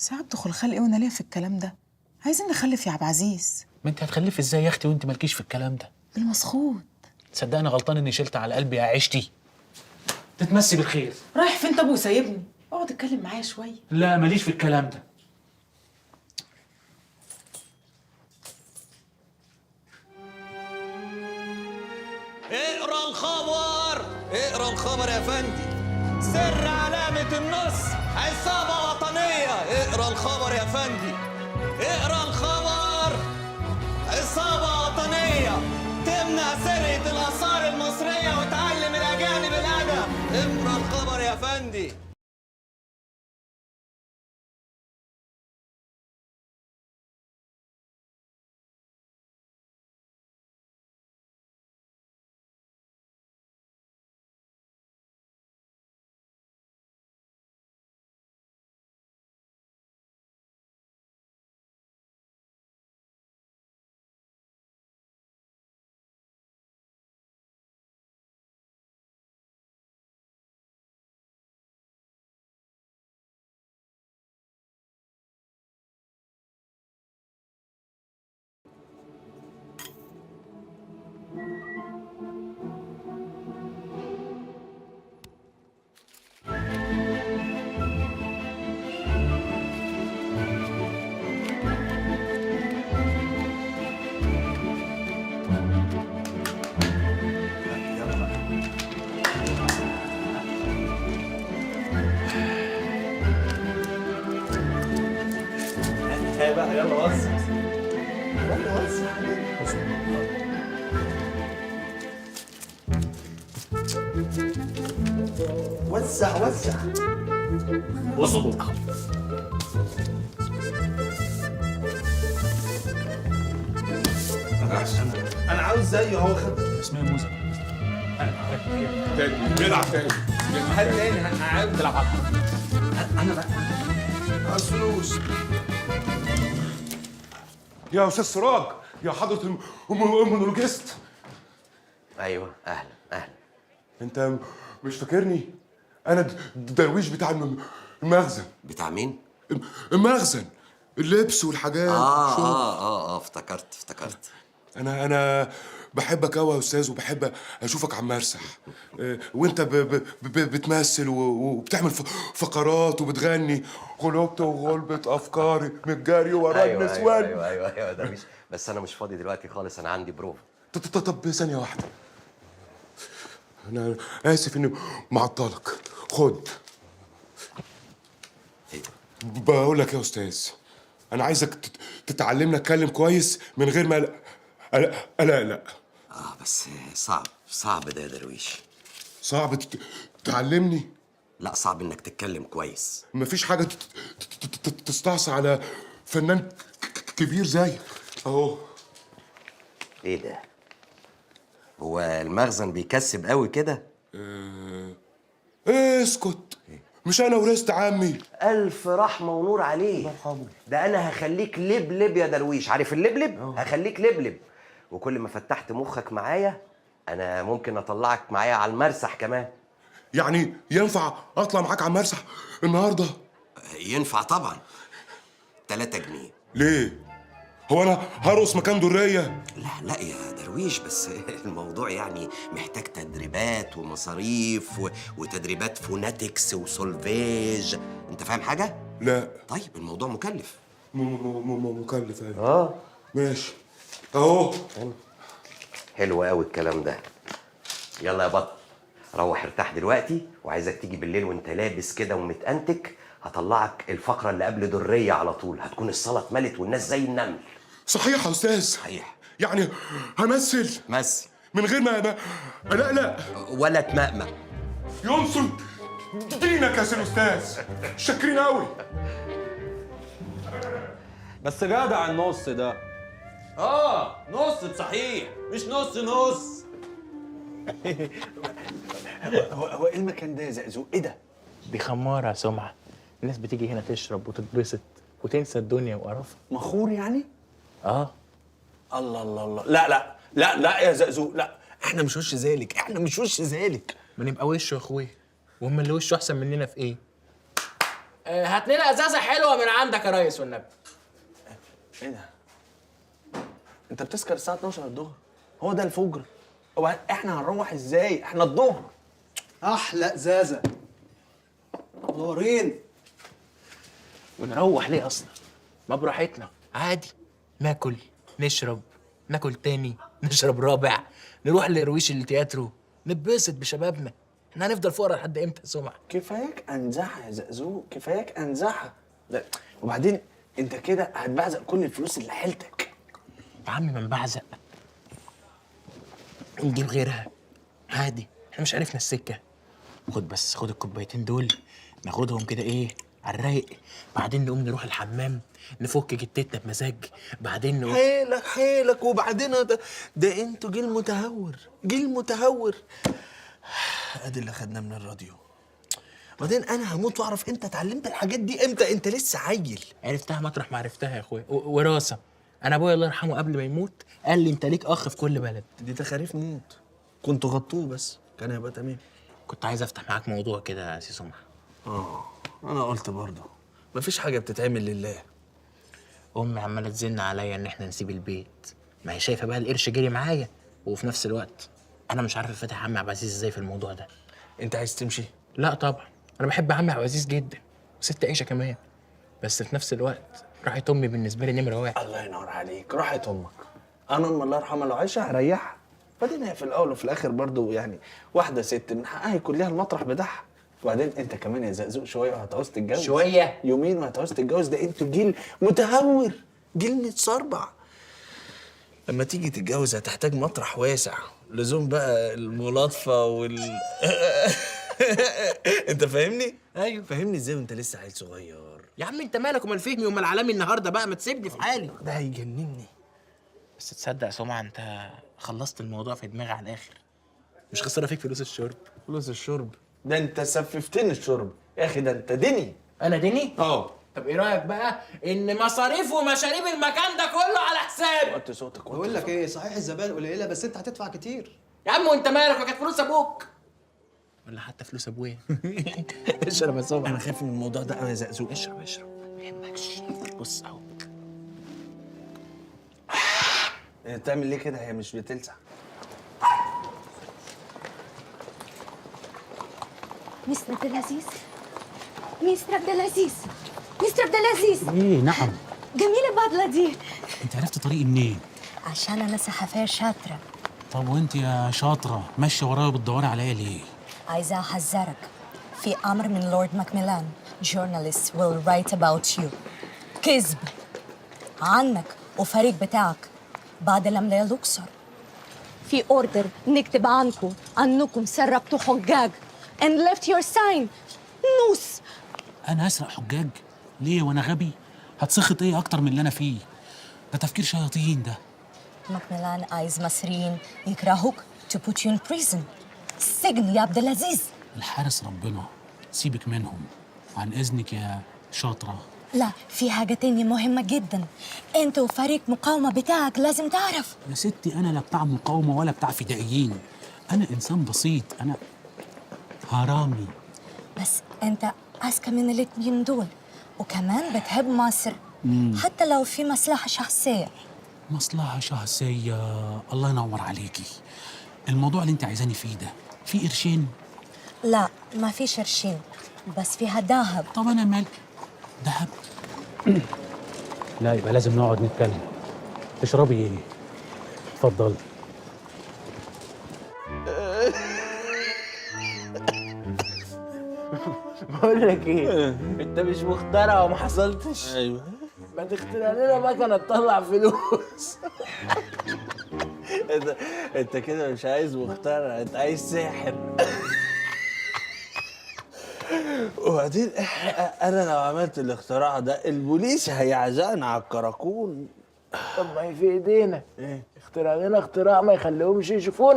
ساعات دخول خلقي وانا ليا في الكلام ده. عايزين نخلف يا عبد العزيز. ما انت هتخلفي ازاي يا اختي وانت مالكيش في الكلام ده؟ بالمسخوط. تصدقني غلطان اني شلت على قلبي يا عشتي. تتمسي بالخير. رايح فين طب وسايبني؟ اقعد اتكلم معايا شوية. لا ماليش في الكلام ده. اقرا الخبر، اقرا الخبر يا فندي. سر علامة النص عصابة وطنية. اقرا الخبر يا فندي، اقرا الخبر. عصابة وطنية تمنع سرقة الآثار المصرية وتعلم الأجانب الأدب. اقرا الخبر يا فندي. بقى يلا وزع يلا وزع. وزع وزع. اصبر. انا عاوز زيه، هو خد اسمها موزة. تاني بيلعب تاني. هات تاني. عاوز تلعب على انا بقى عايز فلوس يا استاذ سراج، يا حضرة المونولوجيست. ايوه اهلا اهلا. انت مش فاكرني؟ انا درويش بتاع المخزن. بتاع مين؟ المخزن، اللبس والحاجات. اه اه اه اه افتكرت افتكرت. انا بحبك قوي يا استاذ، وبحب اشوفك عم مرسح. وانت بتمثل وبتعمل فقرات وبتغني غلبت وغلبت افكاري من الجري ورا أيوة النسوان. ايوه ايوه ايوه ده مش بس انا مش فاضي دلوقتي خالص، انا عندي بروفا. طب ثانية واحدة، انا اسف اني معطلك. خد. بقول لك يا استاذ، انا عايزك تتعلمنا اتكلم كويس من غير ما لا. بس صعب صعب ده يا درويش. صعب تعلمني؟ لا صعب انك تتكلم كويس. مفيش حاجة تستعصي على فنان كبير زيك. اهو. ايه ده؟ هو المخزن بيكسب قوي كده؟ اسكت، مش انا ورثت عمي. الف رحمه ونور عليه. ده انا هخليك لبلب يا درويش، عارف اللبلب؟ هخليك لبلب، وكل ما فتحت مخك معايا انا ممكن اطلعك معايا على المرسح كمان. يعني ينفع اطلع معاك على المرسح النهارده؟ ينفع طبعا. 3 جنيه. ليه؟ هو انا هرقص مكان دريه؟ لا لا يا درويش، بس الموضوع يعني محتاج تدريبات ومصاريف وتدريبات phonetics وسولفيج، انت فاهم حاجة؟ لا. طيب الموضوع مكلف. مكلف. ايوه. ماشي اهو. حلو قوي الكلام ده. يلا يا بطل، روح ارتاح دلوقتي، وعايزك تيجي بالليل وانت لابس كده ومتأنتك. هطلعك الفقرة اللي قبل درية على طول، هتكون الصالة اتملت والناس زي النمل. صحيح يا أستاذ؟ صحيح. يعني همثل؟ مثل. من غير ما لا لا ولا تمأمأ. ينصر دينك يا سي الأستاذ، شاكرين قوي. بس جدع النص ده. نص بصحيح، مش نص نص. هو ايه المكان ده يا زقزوق؟ ايه ده؟ دي خمارة يا سمعه، الناس بتيجي هنا تشرب وتتبسط وتنسى الدنيا وقرفها. مخور يعني؟ اه. الله الله الله، لا لا لا لا يا زقزوق، لا، احنا مش وش ذلك، احنا مش وش ذلك. ما نبقى وشه يا اخويا، وهم اللي وشه احسن مننا في ايه؟ هات لنا ازازة حلوة من عندك يا ريس والنبي. ايه ده؟ انت بتسكر الساعة 12 الظهر؟ هو ده الفجر؟ هو احنا هنروح ازاي؟ احنا الظهر. احلى ازازة. نورين. ونروح ليه اصلا؟ ما براحتنا عادي، ناكل نشرب، ناكل تاني، نشرب رابع، نروح لرويش التياترو، نتبسط بشبابنا. احنا هنفضل فقراء لحد امتى يا سمعه؟ كفاياك انزحه يا زقزوق، كفاياك انزحه. لا وبعدين انت كده هتبعزق كل الفلوس اللي حيلتك. يا عمي ما نبعزق، نجيب غيرها عادي، احنا مش عرفنا السكة. خد بس، خد الكوبايتين دول ناخدهم كده ايه على الرايق، بعدين نقوم نروح الحمام نفك جتتنا بمزاج، بعدين نقوم. حيلك حيلك. وبعدين ده انتوا جيل متهور، جيل متهور. ادي اللي خدناه من الراديو. بعدين انا هموت واعرف انت اتعلمت الحاجات دي امتى؟ انت لسه عيل. عرفتها مطرح ما عرفتها يا اخويا، وراثه. انا ابويا الله يرحمه قبل ما يموت قال لي انت ليك اخ في كل بلد. دي تخاريف موت، كنتوا غطوه بس كان هيبقى تمام. كنت عايز افتح معاك موضوع كده يا سي سمعه. انا قلت برضه مفيش حاجة بتتعمل لله. امي عماله تزن عليا ان احنا نسيب البيت، ما هي شايفه بقى القرش جري معايا، وفي نفس الوقت انا مش عارف افتح عمي عبد العزيز ازاي في الموضوع ده. انت عايز تمشي؟ لا طبعا، انا بحب عمي عبد العزيز جدا وست عيشه كمان، بس في نفس الوقت راحت امي بالنسبة لي نمره واحد. الله ينور عليك، راحت امك. انا امي الله يرحمها لو عايشه هريحها. بعدين هي في الاول وفي الاخر برضه يعني واحدة ست من حقها يكون ليها المطرح بتاعها. وبعدين انت كمان يا زقزوق شوية وهتعوز تتجوز. شوية؟ يومين وهتعوز تتجوز. ده انتوا جيل متهور، جيل متسربع. لما تيجي تتجوز هتحتاج مطرح واسع، لزوم بقى الملاطفه وال انت فاهمني؟ ايوه. فاهمني ازاي وانت لسه عيل صغير؟ يا عم انت مالك ومال فهمي ومال عالمي النهارده بقى، ما تسيبني في حالي. ده هيجنني. بس تصدق يا سمعه انت خلصت الموضوع في دماغي على الاخر. مش خسارة فيك فلوس الشرب. فلوس الشرب؟ ده انت سففتني الشرب يا اخي، ده انت دني. انا دني؟ اه. طب ايه رايك بقى ان مصاريف ومشاريب المكان ده كله على حسابي؟ وطي صوتك. بقول لك ايه، صحيح الزبائن قليله بس انت هتدفع كتير. يا عم وانت مالك؟ ما كانت فلوس ابوك ولا حتى فلوس ابويا. اشرب يا سمعه. انا خايف من الموضوع ده قوي يا زقزوق. اشرب اشرب ما يهمكش. بص اهو. تعمل ليه كده؟ هي مش بتلسع. مستر عبد العزيز، مستر عبد العزيز، مستر عبد العزيز. ايه؟ نعم. جميلة البدلة دي. انت عرفت طريقي منين؟ عشان انا صحفية شاطرة. طب وانت يا شاطرة ماشية ورايا وبتدوري عليا ليه؟ عايزة احذرك، في امر من لورد ماكميلان، journalists will write about you. كذب عنك وفريق بتاعك بعد العملية الأقصر. في order نكتب عنكم انكم سرقتوا حجاج and left your sign نوس. انا هسرق حجاج؟ ليه وانا غبي؟ هتسخط ايه اكتر من اللي انا فيه؟ ده تفكير شياطين ده. ماكميلان عايز مصريين يكرهوك to put you in prison. السجن يا عبد العزيز. الحارس ربنا، سيبك منهم. عن اذنك يا شاطرة. لا، في حاجة تانية مهمة جدا، انت وفريق مقاومة بتاعك لازم تعرف. يا ستي انا لا بتاع مقاومة ولا بتاع فدائيين، انا انسان بسيط، انا هرامي. بس انت اذكى من الاتنين دول، وكمان بتحب مصر. حتى لو في مصلحة شخصية. مصلحة شخصية؟ الله ينور عليكي. الموضوع اللي انت عايزاني فيه ده في قرشين؟ لا ما فيش قرشين، بس فيها ذهب. طب انا مال ذهب؟ لا يبقى لازم نقعد نتكلم. تشربي ايه؟ اتفضلي. بقول لك ايه، انت مش مخترع وما حصلتش. ايوه. ما تخترع لنا مكنه تطلع فلوس. انت كده مش عايز مخترع، انت عايز ساحر. وبعدين انا لو عملت الاختراع ده البوليس هيعزقنا على الكراكون. طب ما هي في ايدينا. اخترع لنا اختراع ما يخليهمش يشوفونا.